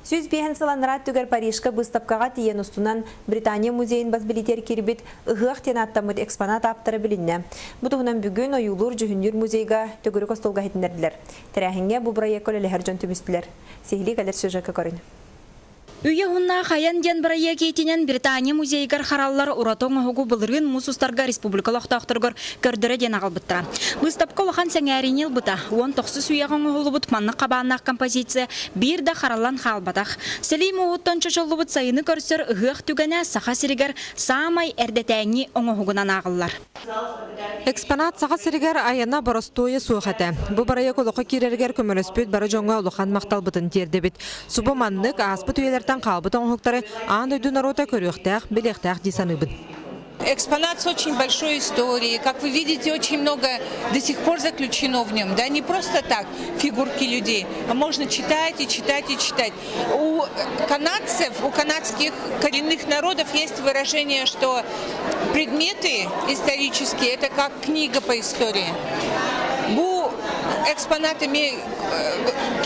105 сыл анараа өттүгэр Парижка быыстапкаҕа тиийэн устунан Британия музейын бас билиитигэр киирбит Ыһыах диэн ааттаммыт экспонат ааптара билиннэ. Бу туһунан бүгүн Ойуулуур-дьүһүннүүр музейга төгүрүк остуолга иһитиннэрдилэр. Тэрээһиҥҥэ бу бырайыакка үлэлэһэр дьон түмүстүлэр. Сиһилии кэлэр сюжекка көрүн. Үйэ уһуннаах айан диэн бырайыак иитинэн Британия музейыгар хараллар ураты оҥоһугу былырыын муус устарга республика олохтоохторугар көрдөрө диэн аҕалбыттара. Быыстапка улахан сэҥээриини ылбыта. Уон тохсус үйэҕэ оҥоһуллубут маннык хабааннаах композиция биир да хараллан хаалбатах. Сэлии мууһуттан чочуллубут сайыны көрсөр ыһыах түгэнэ Саха сиригэр саамай эрдэтээҥҥи оҥоһугунан ааҕыллар. Экспонат Саха сиригэр айана боростуойа суох этэ. Бу бырайыак олоххо киирэригэр көмөлөспүт бары дьоҥҥо улахан махталбытын тиэрдэбит. Субу маннык ааспыт үйэлэртэн хаалбыт оҥоһуктары аан дойду норуота көрүөхтээх, билиэхтээх дии саныыбын. Экспонат с очень большой историей. Как вы видите, очень много до сих пор заключено в нем. Да? Не просто так фигурки людей, а можно читать и читать и читать. У канадцев, у канадских коренных народов есть выражение, что предметы исторические – это как книга по истории. Бу экспонатами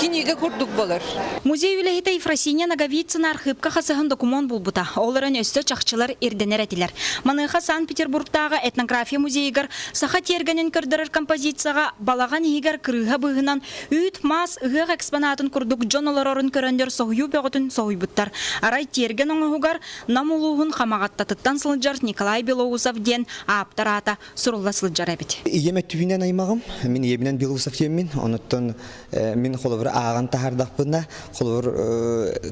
кинигэ курдук болар. Музей үлэһитэ Ефросинья Ноговицына архыыпка хасыһан докумуон булбута. Ол эрэн өссө чахчылар ирдэнэр этилэр. Маныаха Санкт-Петербургтааҕы этнография музейыгар саха тиэргэнин көрдөрөр композицияҕа балаҕан иһигэр кырыыһа быыһынан Үүт-маас ыһыах экспонатын курдук дьон олорорун көрөннөр соһуйуу бөҕөтүн соһуйбуттар. Арай тиэргэн оҥоһугар Нам улууһун Хамаҕаттатыттан сылдьар Николай Белоусов диэн ааптар аата сурулла сылдьар эбит. Ийэм өттүбүнэн аймаҕым, мин ийэбинэн Белоусов диэммин, онуттан мин холобур ааҕан таһаардахпына, холобур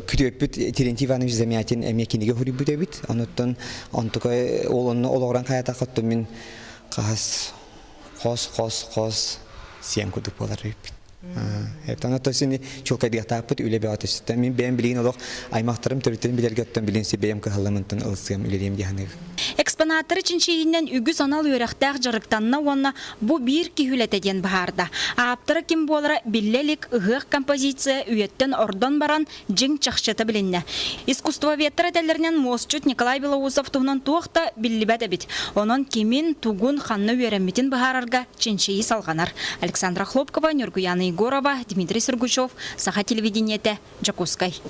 күтүөппүт Терентий Иванович Замятин эмиэ кинигэ суруйбут эбит, онуттан онтука ол онно олоҕуран хайатаххыттан мин хаһас хос хос хос сиэн курдук буолар эбиппит. Оттон то сини чуолкайдыахтаахпыт үлэ бөҕө төстүттэн мин бэйэм билигин олох аймахтарым төрүттэрин билэргэ оттон билин си бэйэм кыһалламынтан ылсыам үлэлиэм дии саныыбын. Экспонаттары чинчийиинэн үгүс анал үөрэхтээх дьарыктанна уонна бу биир киһи үлэтэ диэн быһаарда. Ааптара ким буолара биллэ илик ыһыах композиция үйэттэн ордон баран дьиҥ чахчыта билиннэ. Искусствоведтар этэллэринэн муосчут Николай Белоусов туһунан туох да биллибэт эбит. Онон кимин, тугун, ханна үөрэммитин быһаарарга чинчийии салҕанар. Александра Хлопкова, Нюргуяна Егорова, Дмитрий Сургучев, Саха телевидениетэ, Дьокуускай.